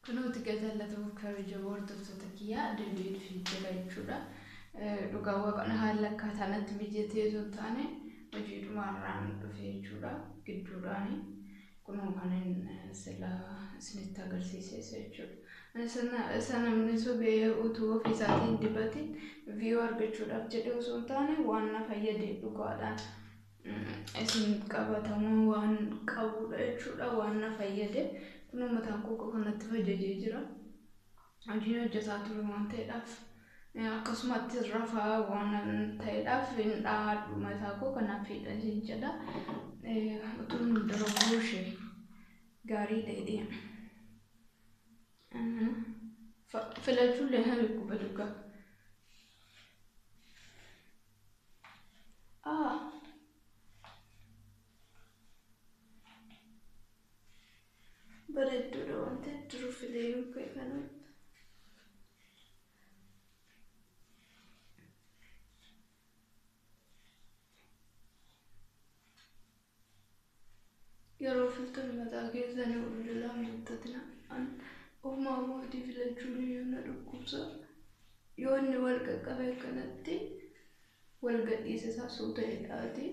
Kunuuti jaallatamuuf kabajamoo hordoftoota kiyyaa deebi'ee dhufee jira jechuudha. Dhugaa waaqni haala akkaataa natti mijatee osoo hin taane hojii dhumaarraan dhufe jechuudha. Gidduudhaani kunoo kan sila isinitti agarsiises jechuudha. Isa namni sobee utuu ofii isaatiin dibatiin view argachuudhaaf jedhee osoo hin taane waan na fayyade dhugaadhaan isin qabatamuu waan qabudha jechuudha. Waan na fayyade kunoo mataan koo qofa natti fajajee jira. Hojiin hojjetaa ture waan ta'eedhaaf akkasumatti rafaa waan ta'eedhaaf hin dhaadhu mataa koo kanaaf hidha jedha. Utuun dura buushee gaarii ta'e filachuullee na dhukkuba dhugaa. Bareedduudha waan ta'eef jiru filee kana. Yeroo filtan mataa keessanii ol jalaa hin guuttatina. Ofumaa kootii filachuun iyyuu na dhukkubsa. Yoo inni wal qaqqabe akkanatti wal gadhiisa isaa suuta jedhaati.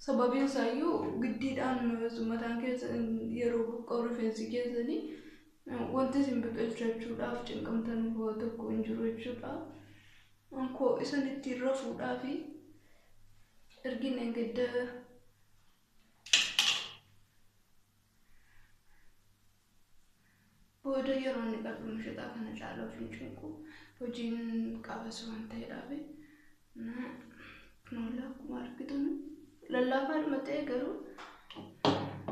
Sababiin isaayyuu giddiidhaan mataan keessan yeroo buqqa'u rifeensi keessanii wanti isin biqilchachuudhaaf cinqamtan waa tokko hin jiru jechuudha. Koo isan ittiin rafuudhaafi ergina gadda booda yeroo inni qalbu mishaxaa kana caalaa of hin cinqu hojiin qabas waan ta'eedhaaf. Kunuun akkuma argitan lallaafaadhuma ta'e garuu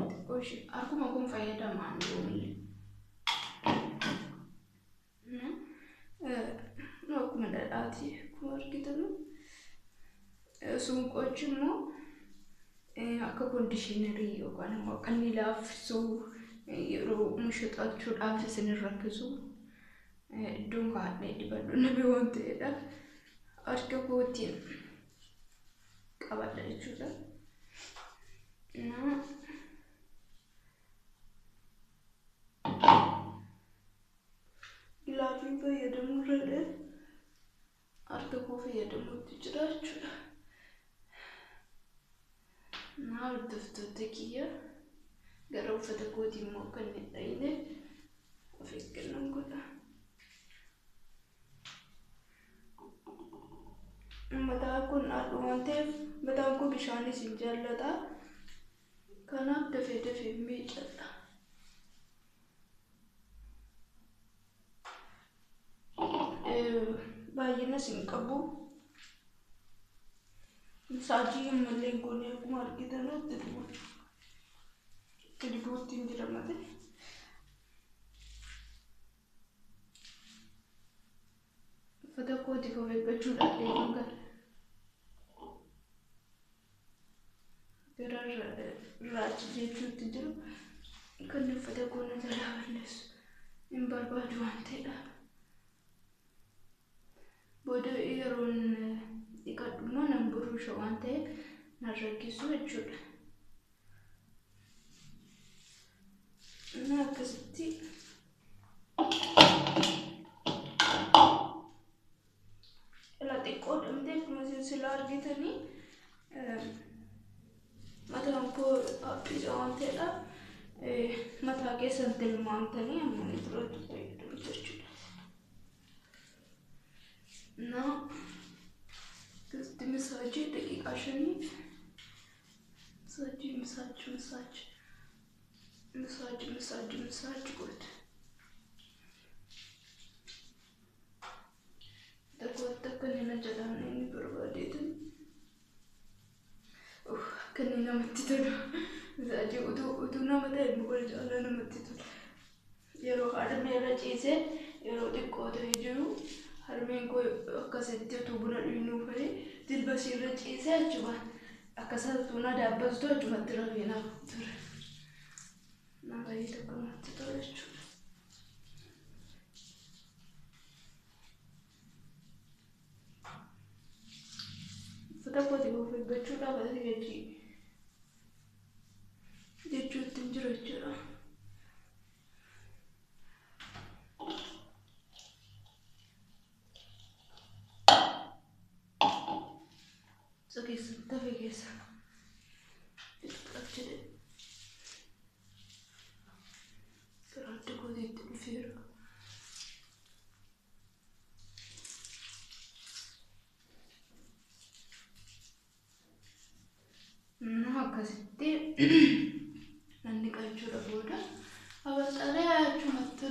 xiqqoo ishee harkuma kun fayyadamaan yoomillee. Akkuma dhadhaati akkuma argitan suunqochi immoo akka koondishiinarii yookaan immoo akka inni laaffisuu yeroo mishaxachuudhaaf isin rakkisu iddoon kaa'adhee dibadhu nabi waan ta'eedhaaf harka kootiin qabadha jechuudha. Gilaafiin fayyadamuu irra harka koo fayyadamuutti jira jechuudha. Hordoftoota kiyya gara uffata kootii immoo akka inni hin dhayine of eeggannoon godha. Mataan kun haadhu waan ta'eef mataan koo bishaanis hin jaallata. Kanaaf dafee dafee miicadha. Baay'inas hin qabu. Masaajii ammallee hin goone akkuma argitan itti dibuutti hin jira malee. Uffata kootiif of eeggachuudhaaf deeman gara gara raachi jechuutti jiru kan uffata koo na jalaa balleessu hin barbaadu waan ta'eedhaaf. Booda yeroon dhiqadhu immoo nan buruusha waan ta'eef nan rakkisu jechuudha. Akkasitti ila xiqqoo dhamtee akkuma isin sila argitanii mataan koo haphiisa waan ta'eedhaaf mataa keessan tilmaamtanii amma inni biratti fayyadamtu jechuudha. akkasitti masaajii daqiiqaa 5 masaajii masaajii masaajii masaajii masaajii masaajii gootu. Tokkotti akka inni na jalaan inni barbaadeetan akka inni namatti tolu masaajii utuu nama ta'e muka caalaa namatti tola. Yeroo harmee irra ciisee yeroo xiqqoo ta'e jiru harmeen koo akkasitti utuu buna dhugnuu fa'i jilba ishee irra ciisee achumaan akkasuma utuu na daabbastu achumatti rafee naaf ture. Na baay'ee tokko namatti tola jechuudha. Uffata kootiif of eeggachuudhaaf asii gadi jechuutti hin jiru jechuudha. keessa tafe keessa fixuudhaaf jedhe gara adda kootiitti dhufeera. Akkasitti nan dhiqa jechuudha booda. Abaxxalee achumatti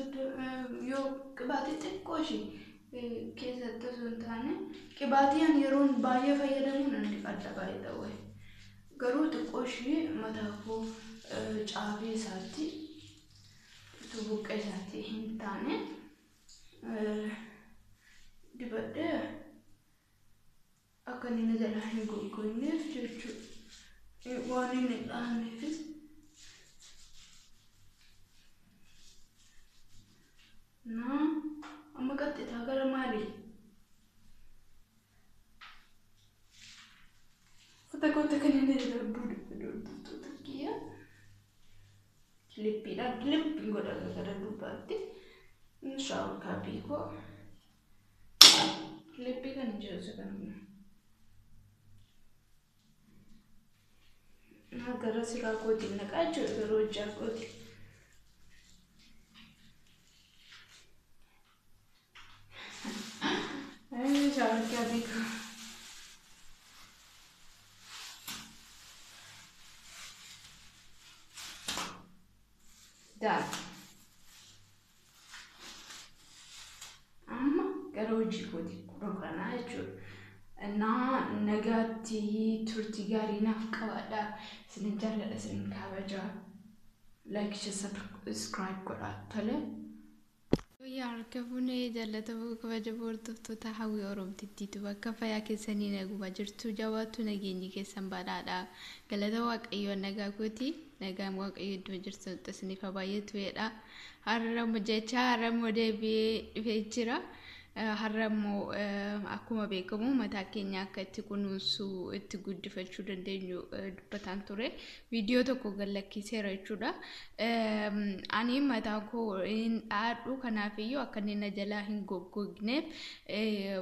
yoo qibaatii xiqqoo ishee keessatti osoo hin taane qibaatii ani yeroon baay'ee fayyadamu nan dhiqadha baay'ee ta'u. Garuu xiqqoo ishee mataa koo caafee isaatti utuu buqqee isaatti hin taane dibadhee akka inni na jalaa hin goggoineef jechuudha. Waan inni hin dhahamneefis. Amma qaxxitaa gara maali? Uffata koota kan inni jalaa hordoftoota kiyya. Kilippiidhaan kilippiin godha gara duubaatti. Shower capii koo. Kilippii kan jiru isa kana. Gara siraa kootiin naqaa jechuudha gara hojjaa kooti. Shower capii koo. Done. Amma gara hojii kooti kanaa jechuudha. Innaa nagaatti turtii gaarii naaf qabaadha. Isinin jaalladha, isinin kabaja. Like, subscribe godhaa. Tole. Guyyaa harka fuunee jaallatamoo kabajamoo hordoftoota Hawwii Oromtittiitu bakka fayyaa keessanii naguma jirtu jabaattu nageenyi keessan badhaadha. Galata Waaqayyoo nagaa kooti. Nagaan Waaqayyoo iddoo jirtan isiniif haa baay'atu jedha. Har'a jecha har'a immoo deebi'ee dhufee jira. Har'a immoo akkuma beekamu mataa keenya akka itti kunuunsuu itti guddifachuu dandeenyu dubbataan ture. Viidiyoo tokko gad lakkiseera jechuudha. Ani mataa koo hin dhaadhu kanaafiyyuu akka inni na jalaa hin goggogneef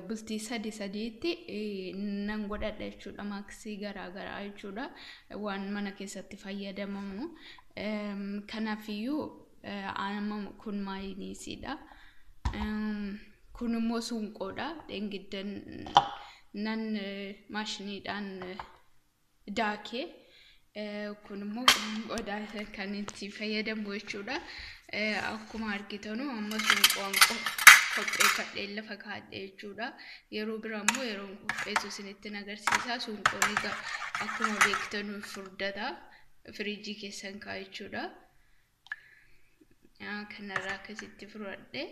bultii sadi sadiitti nan godhadha jechuudha. Maaksii garaa garaa jechuudha. Waan mana keessatti fayyadamamu. Kanaafiyyuu amma kun maayiniisiidha. Kun immoo suunqoodha. Dhengiddan nan maashiniidhaan daakee. Kun immoo qodaa kan itti fayyadamu jechuudha. Akkuma argitanu amma suunqoon qopheeffadhee lafa kaa'adhe jechuudha. Yeroo biraa immoo yeroo qopheessu isinitti agarsiisa. Suunqoon egaa akkuma beektanu furdata. Firiijii keessan kaa'a jechuudha. Kanarraa akkasitti fudhadhe.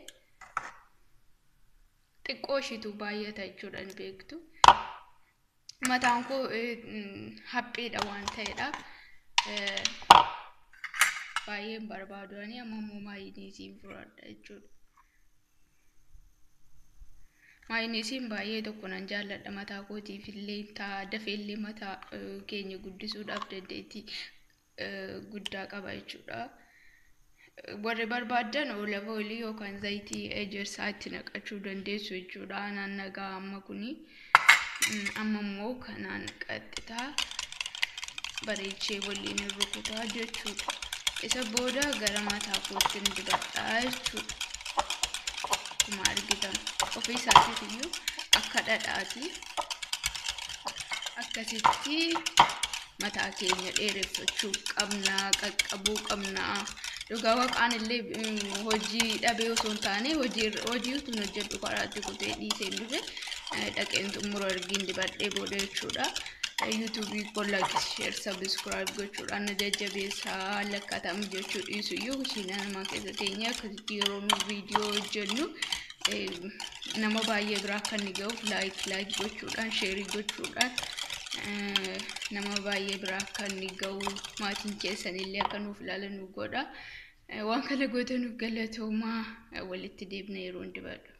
Xiqqoo ishiitu baay'ata jechuudha ni beektu. Mataan koo haphiidha waan ta'eedhaaf baay'een barbaadu ani amma immoo maayiniisiin fudhadha jechuudha. Maayiniisiin baay'ee tokko nan jaalladha mataa kootiif illee ta'a dafee illee mataa keenya guddisuudhaaf dandeettii guddaa qaba jechuudha. Warri barbaadan olive oil yookaan zayitii ejersaa itti naqachuu dandeessu jechuudha. Anaan nagaa amma kuni amma immoo kanaan qaxxitaa bareechee waliin rukutaa jechuudha. Isa booda gara mataa kootti dibadhaa jechuudha. Akkuma argitan ofii isaatiif iyyuu akka dhadhaati. Akkasitti mataa keenya dheereffachuu qabna, qaqqabuu qabna. Dhugaa waaqaan illee hojii dhabee osoo hin taane hojii utuun hojjedhu karaatti kutee dhiiseen dhufe dhaqeen xumura ergiin dibadhee booda jechuudha. Yuutuubii koo like, share, subscribe gochuudhaan na jajjabeessaa lakkaatamu jechuu dhiisu iyyuu kushiinaa namaa keessa teenyee akkasitti yeroo nu viidiyoo hojjennu nama baay'ee biraa akka inni ga'uuf like like gochuudhaan sheerii gochuudhaan nama baay'ee biraa akka inni ga'u maatiin keessan illee akka nuuf ilaalan nu godha. Waan kana gootanuuf galatoomaa walitti deebina yeroo dibadhu.